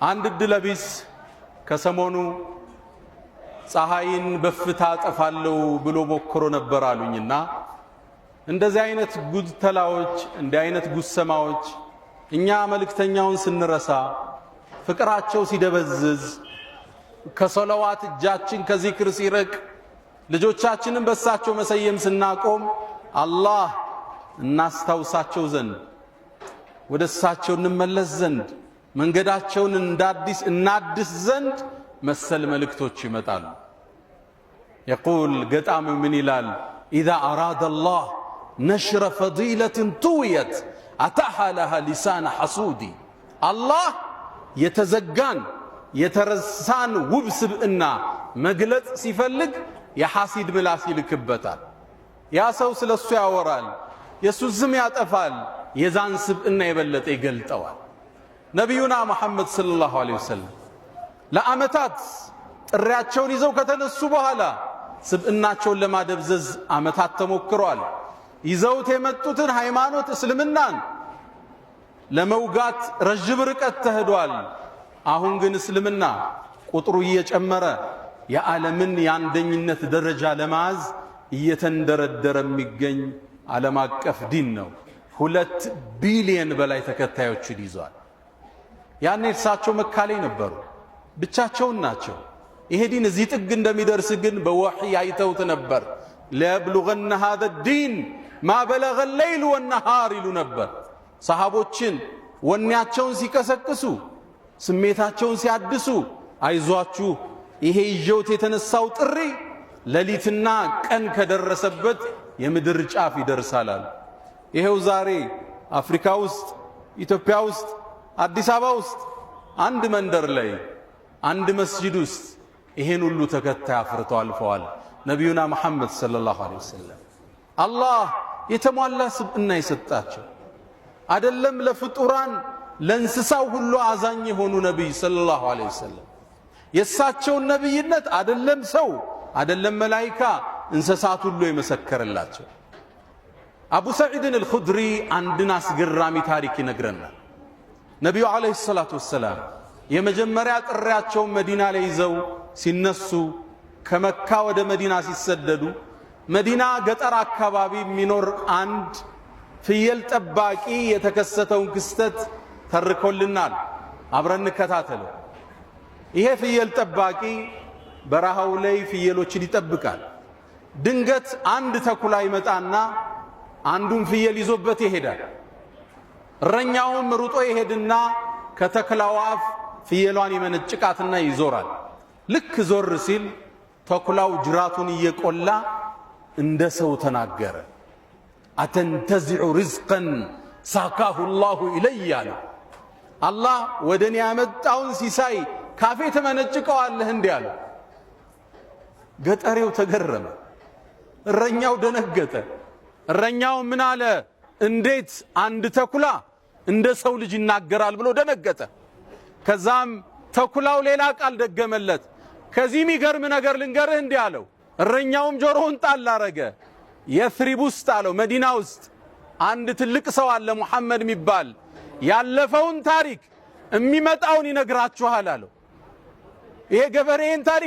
አንድ እድለቢስ ከሰሞኑ ፀሐይን በፍታ አጠፋለሁ ብሎ ሞክሮ ነበር አሉኝና እንደዚህ አይነት ጉድተላዎች፣ እንዲህ አይነት ጉሰማዎች እኛ መልእክተኛውን ስንረሳ፣ ፍቅራቸው ሲደበዝዝ፣ ከሰለዋት እጃችን ከዚክር ሲርቅ፣ ልጆቻችንን በሳቸው መሰየም ስናቆም አላህ እናስታውሳቸው ዘንድ፣ ወደ እሳቸው እንመለስ ዘንድ፣ መንገዳቸውን እንዳዲስ እናድስ ዘንድ መሰል መልእክቶች ይመጣሉ። يقول ገጣሚው ምን ይላል? إذا أراد الله نشر فضيلة طويت أتاح لها لسان حسود። አላህ የተዘጋን የተረሳን ውብ ስብዕና መግለጽ ሲፈልግ የሐሲድ ምላስ ይልክበታል። ያ ሰው ስለ እሱ ያወራል፣ የእሱ ስም ያጠፋል፣ የዛን ስብዕና የበለጠ ይገልጠዋል። ነቢዩና ሙሐመድ صلى الله عليه وسلم ለዓመታት ጥሪያቸውን ይዘው ከተነሱ በኋላ ስብዕናቸውን ለማደብዘዝ ዓመታት ተሞክሯል። ይዘውት የመጡትን ሃይማኖት እስልምናን ለመውጋት ረዥም ርቀት ተሄዷል። አሁን ግን እስልምና ቁጥሩ እየጨመረ የዓለምን የአንደኝነት ደረጃ ለመያዝ እየተንደረደረ የሚገኝ ዓለም አቀፍ ዲን ነው። 2 ቢሊየን በላይ ተከታዮችን ይዟል። ያኔ እርሳቸው መካ ላይ ነበሩ፣ ብቻቸውን ናቸው። ይሄ ዲን እዚህ ጥግ እንደሚደርስ ግን በወሕይ አይተውት ነበር። ليبلغن هذا الدين ما بلغ الليل والنهار ይሉ ነበር። ሰሃቦችን ወኔያቸውን ሲቀሰቅሱ፣ ስሜታቸውን ሲያድሱ፣ አይዟችሁ ይሄ ይዤውት የተነሳው ጥሪ ሌሊትና ቀን ከደረሰበት የምድር ጫፍ ይደርሳል አሉ። ይሄው ዛሬ አፍሪካ ውስጥ፣ ኢትዮጵያ ውስጥ፣ አዲስ አበባ ውስጥ አንድ መንደር ላይ አንድ መስጂድ ውስጥ ይሄን ሁሉ ተከታይ አፍርተው አልፈዋል። ነቢዩና መሐመድ ሰለላሁ ዐለይሂ ወሰለም አላህ የተሟላ ስብዕና የሰጣቸው አደለም ለፍጡራን ለእንስሳው ሁሉ አዛኝ የሆኑ ነቢይ ሰለላሁ ዐለይሂ ወሰለም የእሳቸውን ነቢይነት አደለም ሰው አደለም መላይካ እንስሳት ሁሉ የመሰከረላቸው አቡ ሰዒድን አልኹድሪ አንድን አስገራሚ ታሪክ ይነግረናል። ነቢዩ ዓለይሂ ሰላቱ ወሰላም የመጀመሪያ ጥሪያቸውን መዲና ላይ ይዘው ሲነሱ ከመካ ወደ መዲና ሲሰደዱ መዲና ገጠር አካባቢ የሚኖር አንድ ፍየል ጠባቂ የተከሰተውን ክስተት ተርኮልናል። አብረን እንከታተለው። ይሄ ፍየል ጠባቂ በረሃው ላይ ፍየሎችን ይጠብቃል። ድንገት አንድ ተኩላ ይመጣና አንዱን ፍየል ይዞበት ይሄዳል። እረኛውም ሩጦ ይሄድና ከተኩላው አፍ ፍየሏን ይመነጭቃትና ይዞራል። ልክ ዞር ሲል ተኩላው ጅራቱን እየቆላ እንደ ሰው ተናገረ። أتنتزع رزقا ساقه الله إلي አለ። አላህ ወደ እኔ ያመጣውን ሲሳይ ካፌ ትመነጭቀዋለህ እንዲህ አለ። ገጠሬው ተገረመ፣ እረኛው ደነገጠ። እረኛው ምን አለ? እንዴት አንድ ተኩላ እንደ ሰው ልጅ ይናገራል ብሎ ደነገጠ። ከዛም ተኩላው ሌላ ቃል ደገመለት። ከዚህ የሚገርም ነገር ልንገርህ እንዲህ አለው። እረኛውም ጆሮውን ጣል አረገ። የትሪብ ውስጥ አለው መዲና ውስጥ አንድ ትልቅ ሰው አለ ሙሐመድ የሚባል ያለፈውን ታሪክ የሚመጣውን ይነግራችኋል አለው። ይሄ ገበሬን ታሪክ